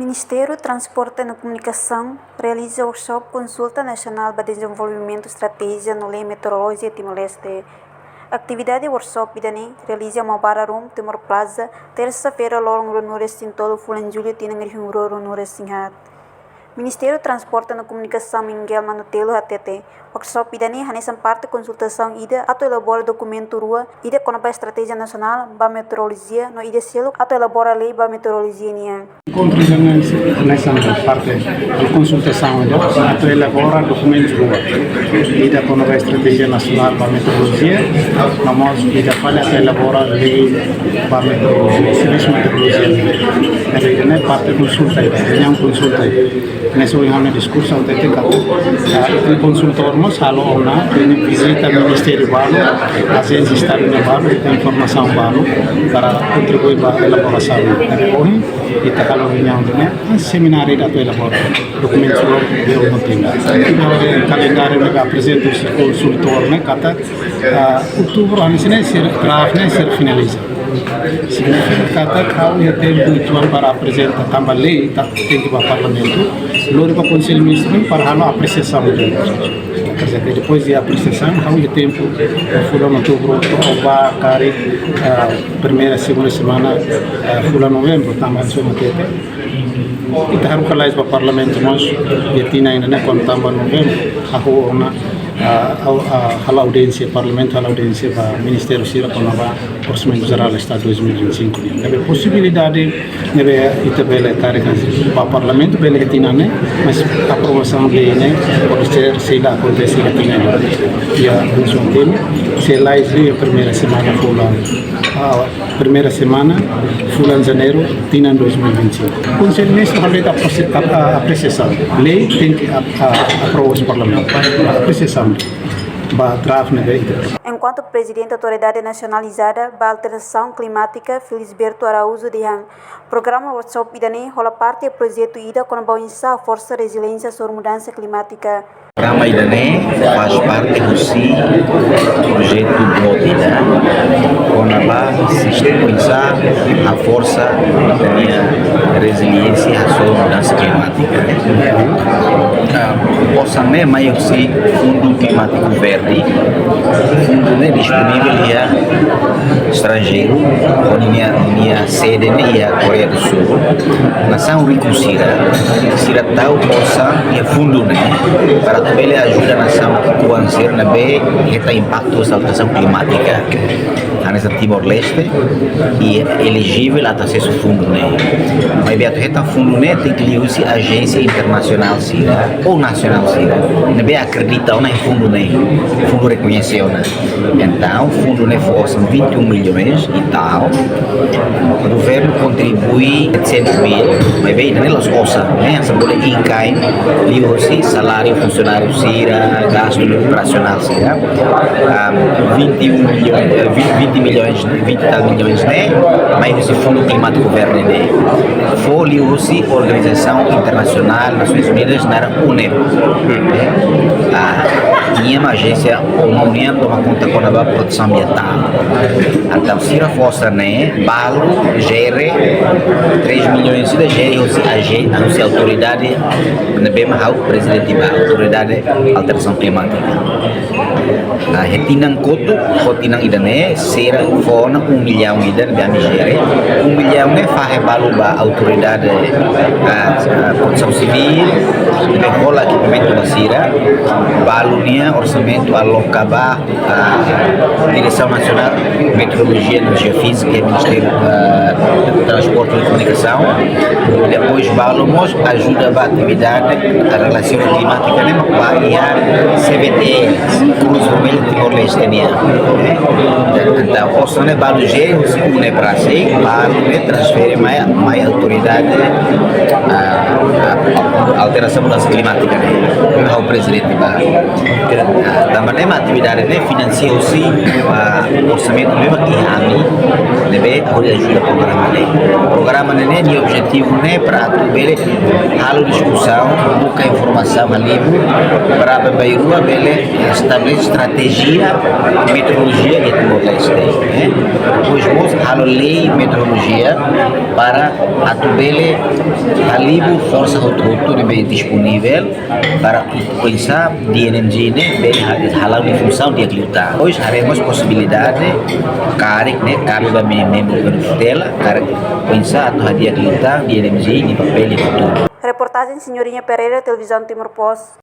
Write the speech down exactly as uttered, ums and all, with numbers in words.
Ministériu Transporte no Komunikasaun realiza workshop konsulta nasionál ba dezenvolvimentu estratéjia no lei meteorolojia Timor-Leste. Atividade workshop ida-ne'e realiza Maubara Room, Timor Plaza, tersa-feira, loron ruanulu-resin-tolu fulan Jullu, tinan rihun rua ruanulu-resin-haat. Ministériu Transporte no Komunikasaun Miguel Manutelo hatete, workshop ida-ne'e hanesan parte konsultasaun ida atu elabora dokumentu rua, ida kona-ba estratéjia nasionál ba meteorolojia no ida seluk atu elabora lei ba meteorolojia nian. Enkontru ida-ne'e hanesan parte konsultasaun ida atu elabora dokumentu rua, ida kona-ba estratéjia nasionál ba meteorolojia, no mós ida fali atu elabora lei ba meteorolojia, servisu meteorolojia. Entaun ida-ne'e parte konsulta ida, reuniaun konsulta ida. Ne'e só iha ona diskursu atu hatete katak, ah, ita konsultór mós halo ona, ita vizita ministériu balu, ajénsia Estadu nian balu, ita informasaun balu, para kontribui ba elaborasaun. Entaun ohin ita halo reuniaun ne'e, semináriu ida atu elabora dokumentu rua, be o kontinua. Entaun kalendáriu ne'ebé aprezenta husi konsultór ne'e katak, ah, outubru hanesan ne'e sira draft ne'e sira finaliza. Signifika katak ha'u iha tempu uitoan para aprezenta tanba lei tenke ba Parlamentu, lori ba Konsellu Ministru para halo apresiasaun. Quer dizer, depois de apresiasaun, ha'u iha tempu, eh, fulan Outubru to'o ba karik, ah, primeira, segunda semana, ah, fulan Novembru, tanba só hatete. Ita haruka lalais ba Parlamentu mós, iha tinan ida-ne'e kuandu tanba Novembru, hahú ona, ah, au-, ah, halo audiénsia, Parlamentu halo audiénsia ba ministériu sira kona-ba Orsamentu Jerál Estadu dois mil e vinte e cinco nian. Ne'ebé posibilidade ne'ebé ita bele karik ba Parlamentu bele iha tinan ne'e, mas aprovasaun lei ne'e pode ser sei la akontese iha tinan ne'e. Iha funsaun ne'e, sei la iha primeira semana fulan, ah, primeira semana fulan Janeiru, tinan dois mil e vinte e cinco. Konsellu Ministru halo de'it apresi-, a, a, apresiasaun. Lei tenke a, a, aprova husi Parlamentu. Apresiasaun ba draft ne'ebé ita. Enkuantu Prezidente Autoridade Nasionalizada ba Alterasaun Klimátika, Felisberto Araújo dehan, programa workshop ida-ne'e hola parte projetu ida kona-ba oinsá haforsa reziliénsia hasoru mudansa klimátika. Programa ida-ne'e faz parte husi projetu boot ida kona-ba sistema oinsá haforsa ita-nia reziliénsia hasoru mudansa klimátika. Ah, osan ne'e mai husi Fundu Klimátiku Verde. Fundu ne'e disponivel iha estranjeiru, hodi nia, nia sede ne'e iha Koreia do Sul. Nasaun riku sira, sira tau osan iha fundu ne'e para atu bele ajuda nasaun ki'ikoan sira ne'ebé hetan impaktu husi alterasaun klimátika. Hanesan Timor-Leste, i elejivel atu asesu fundu ne'e. Maibé atu hetan fundu ne'e tenke liuhusi ajénsia internasionál sira ou nasionál sira ne'ebé akredita ona iha fundu ne'e, fundu rekoñese ona. Entaun, fundu ne'e fó osan vinte e um milhões e tal. Governu kontribui setecentos mil, maibé ida-ne'e la'ós osan, ne'e hanesan bele in kind, liuhusi saláriu funsionáriu sira, gastu operasionál sira. Ah, vinte e um milhões, eh, vinte, vinte milhões, vinte e tal milhões ne'e mai husi Fundu Klimátiku Verde ne'e. Fó liuhusi organizasaun internasionál, Nasoins Unidas, naran UNEP. Ah, nia mak ajénsia ONU nian toma konta kona-ba protesaun ambientál. Entaun, sira fó osan ne'e, balu jere, três milhões sira jere husi aje-, husi autoridade ne'ebé mak ha'u prezidente ba, Autoridade Alterasaun Klimátika. Ah, iha tinan kotuk, ho tinan ida-ne'e, sira fó ona um milhão ida ne'ebé ami jere. Um milhão ne'e fahe balu ba autoridade, ah, ah, protesaun sivíl, ne'ebé hola ekipamentu ba sira. Balu nian orsamentu aloka ba, ah, Diresaun Nasionál Meteorolojia no Jeofízika, Ministériu, ah, Transporte e Komunikasaun. Depois balu mós ajuda ba atividade relasiona klimátika ne'e mak ba iha C V T, Cruz Vermelha Timor-Leste nian. Entaun, osan ne'e balu jere husi UNEP rasik, balu ne'e transfere mai, mai autoridade, ah, ah, alterasaun mudansa klimátika ne'e. Ha'u prezidente ba. Ah, tanba ne'e mak atividade ne'e finansia husi, ah, orsamentu ne'ebé iha ami, ne'ebé hodi ajuda programa ne'e. Programa ne'e, ne'e nia objetivu ne'e para atu bele halo diskusaun, buka informasaun, halibur, para bainrua bele estabelese estratéjia meteorolojia iha Timor-Leste, eh? Depois mós halo lei meteorolojia para atu bele halibur forsa hotu-hotu ne'ebé disponivel para oinsá D N M G ne'e bele ha-, hala'o nia funsaun di'ak liután. Depois haree mós posibilidade karik ne'e kabe ba me-, membru governu tutela, karik oinsá atu hadi'ak liután D N M G nia papél iha futuru. Reportajen Senhorinha Pereira, Televizaun Timor Post.